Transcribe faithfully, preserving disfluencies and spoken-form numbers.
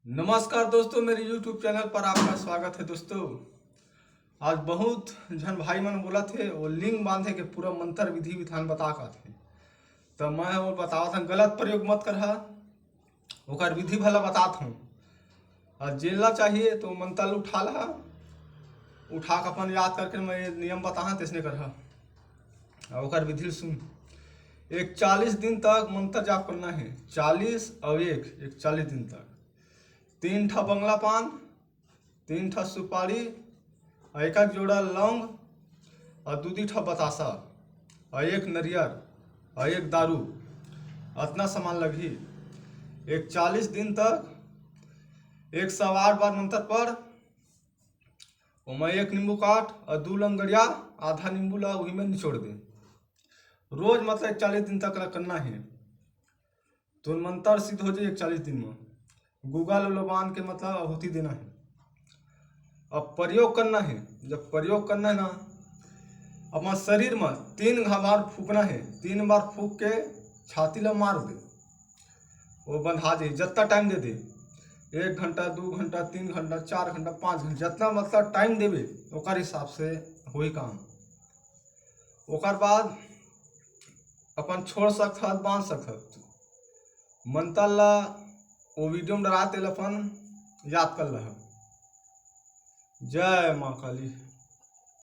नमस्कार दोस्तों, मेरे YouTube चैनल पर आपका स्वागत है। दोस्तों, आज बहुत झन भाई मन बोलत हे, वो लिंग बांधे के पूरा मंत्र विधि विधान बता कहत हे, त मैं वो बतावत हूँ, गलत प्रयोग मत करहा, ओकर विधि भला बतात हूँ। और जेला चाहिए तो मंत्र उठा लहा, उठा के अपन याद करके मैं ये नियम बताहा, तैसने करहा। और ओकर विधि सुन, एक चालीस दिन तक मंत्र जाप करना है, चालीस और एक, एक चालीस दिन तक। तीन ठा बंगला पान, तीन ठा सुपारी, और एक एक जोड़ा लौंग, और दू दी ठा बतासा, और एक नरियर, और एक दारू, अतना सामान लगही। एक चालीस दिन तक एक सौ आठ बार मंत्र पढ़, ओमा एक नींबू काट और दू लंगड़िया, आधा नींबू ला उही में निचोड़ दे। रोज मतलब एक चालीस दिन तक ला करना है, तो मंत्र सिद्ध हो जाए एक चालीस दिन में। गुगा लो बांध के मतलब आहुति देना है। अब प्रयोग करना है, जब प्रयोग करना है ना, अपना शरीर में तीन घा बार फूकना है, तीन बार फूक के छाती ला मार दे, वो बंधा जाए। जितना टाइम दे दे, एक घंटा, दू घंटा, तीन घंटा, चार घंटा, पाँच घंटा, जितना मतलब टाइम देवे ओकर हिसाब से होई काम। ओकर बाद अपन छोड़ सकत हस, बांध सकत हस। मंत्र ला वो वीडियो में डरा तेल अपन याद कर लहा। जय माँ काली।